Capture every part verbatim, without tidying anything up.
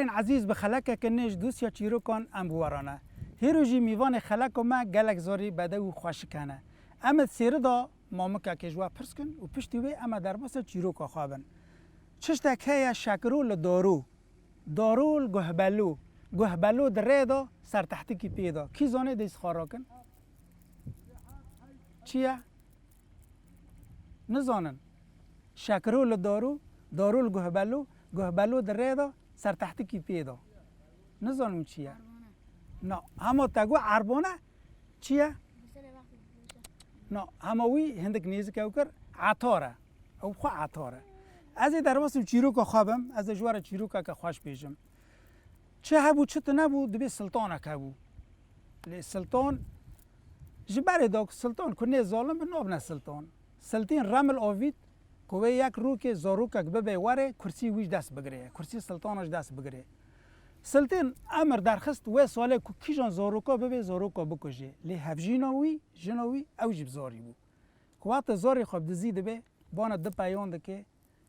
Ên ezîz, bi xelekeke nê ji dosya çîrokan em bi we re ne. Hêro jî mîvanê xeleko me gelek zorî bedew û xweşik hene. Em ê di sêri de mamikekê ji we pirs kin û piştî wê em ê derbasî çîroka xwe bin. Tiştek heye şekiro li daro. Daro li guhbelo. Guhbelo di rê de sertehtikî pê de. Kî zanê dê xwe rakin? Çi ye? Nizanin. Şekiro li daro, daro li guhbelo, guhbelo di rê de sertehtikî pê de. Nizanim çi ye? Na, hema te got erbane, çi ye? Na, hema wî hindik nêzik ew kir, etar e. Ew xwe etar e. Ez ê derbasî çîroka xwe bim, ez ê ji we re çîrokeke xweş bêjim. Çi hebû, çi tune bû, dibê siltanek hebû. Lê siltan, ji berê da ku siltan ku nê zalim bi nabine siltan. Siltîn remil avît ku wê yek rokê zarokek bibe were, kursî wî ji dest bigire, kursî siltana ji dest bigire. Siltîn emir derxist wê salê ku kîjan zaroka bibe, zaroka bikuje. Lê hevjîna wî, jina wî, ew jî bi zarî bû. Ku wextê zarê xwe bi dizî dibe, bana du peyan dike,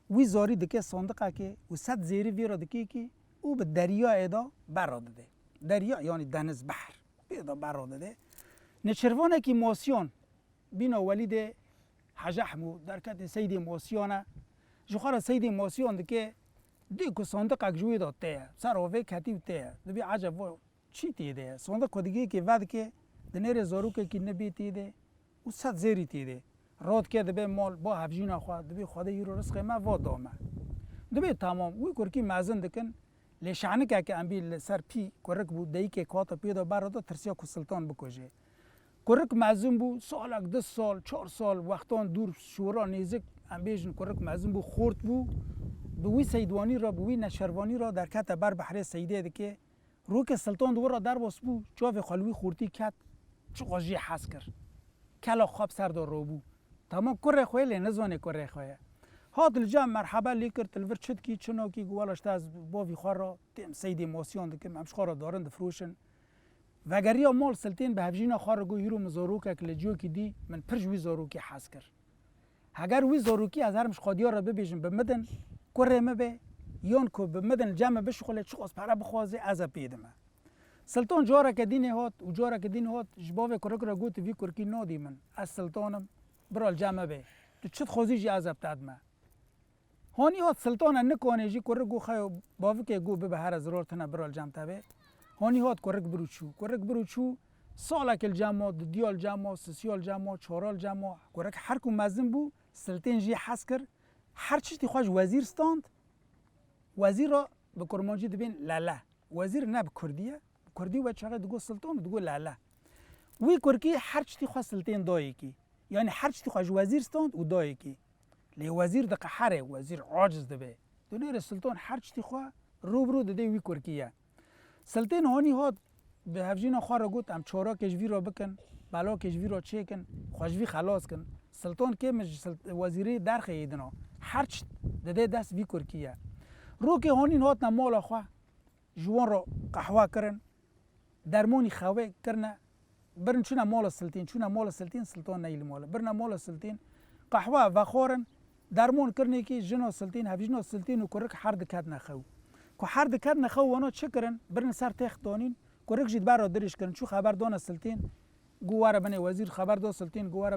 wî zarî dike sandiqekê û sed zêrî vê re dike kî û bi deryayê de berra dide. Derya, yanî deniz, behr. Pê de berra dide. Nêçirvanekî masiyan, bîna welîdê Hecî Ehmo, derketê Seydê Masiyan e. Ji xwe re Seydê Masiyan dike, dê ku sandiqek ji wê de tê ye. Ser avê ketî û tê ye. Dibê eceb va çi tê de ye? Sandiq ku digê kê vedike, dinêrê zarokekî nibê tê de û sed zêrî tê de. Radike dibe mal, ba hevjîna xwe, dibê Xwedê îro rizqê me va da me. Dibê temam, wî kurkî mezin dikin, lê şenikeke em bî li ser pî kurik bû, deyikê kate pê de berra da tirsiya ku siltan bikuje. Kurik mezin bû, salek, du sal, çar sal, wextan dûr, şora nêzik, em bêjin kurik mezin bû, xort bû, bi wî seydwanî re, bi wî neçervanî re derkete ber behrê seydê dike. Rokê siltan di wir re derbas bû, çavê xwe li wî xortî ket, çiqas jê hez kir. Kela xwe bi ser de robû. Tamam, kurê xwe yê, lê nizanê kurê xwe ye. Hat li cem merheba lê kir, tu li vir çi dikî, çi nakî, got, wela ji te ez bavî xwe re têm Seydê Masiyan dikim, em ji xwe re darin difiroşin. Vegeriya mal, siltên bi hevjîna xwe re got, hîro min zarokek li ciyokî dî, min pir ji wî zarokî hez kir. Heger wî zarokî ez herim ji xwediya re bibêjim, bi min din, kurê min be, yan ku bi min din li cem min bişuxile, çiqas pere bixwaze, ez ê pê dime. Siltan careke dînê hat û careke dînê hat, ji bavê kurik re got, vî kurkî nadî min, ez siltan im, bira li cem min be. Tu çi dixwazî jî ez ê bi te dime. Hanî hat siltana nikanê jî kurik got, xeyo bavikê got bibe here zirar tune, bira li cem te be. Hanî hat kurik bir û çû. Kurik bir û çû, salekê li cem ma, dudiya li cem ma, sisiya li cem ma, çara li cem ma. Kurik her ku mezin bû, siltên jê hez kir. Her çiştî xwe ji wezîr stand. Wezîr re bi kurmancî dibên lele. Wezîr ne bi kurdî ye. Bi kurdî we çaxê digot siltan û digot lele. Wî kurkî her çiştî xwe siltên dayê kî. Yanî her çiştî xwe ji wezîr stand û dayê kî. Lê wezîr diqehere, wezîr aciz dibe. Dinêre siltan her çiştî xwe rû bi rû dide wî kurkî ye. Siltên hanî hat bi hevjîna xwe re got, em çorakê ji vî re bikin, belakê ji vî re çêkin, xwe ji vî xelas kin. Siltan kê min ji silt-, wezîrê derxê yê dina. Her çi dide dest vî kurkî ye. Rokê hanîn hatine mala xwe, ji wan re qehwe kirin, dermonî xewê kirine, birin çûne mala siltên, çûne mala siltên, siltan neyê li mal e. Birine mala siltên, qehwe vexwarin, dermon kirinê kî jina siltên, hevjîna siltên û kurik her diketine xew. Ku her diketine xew, wana çi kirin? Birin ser têx danîn, kurik jî di ber re dirêj kirin, çû xeber dane siltên, got, were binê wezîr, xeber da siltên, got, were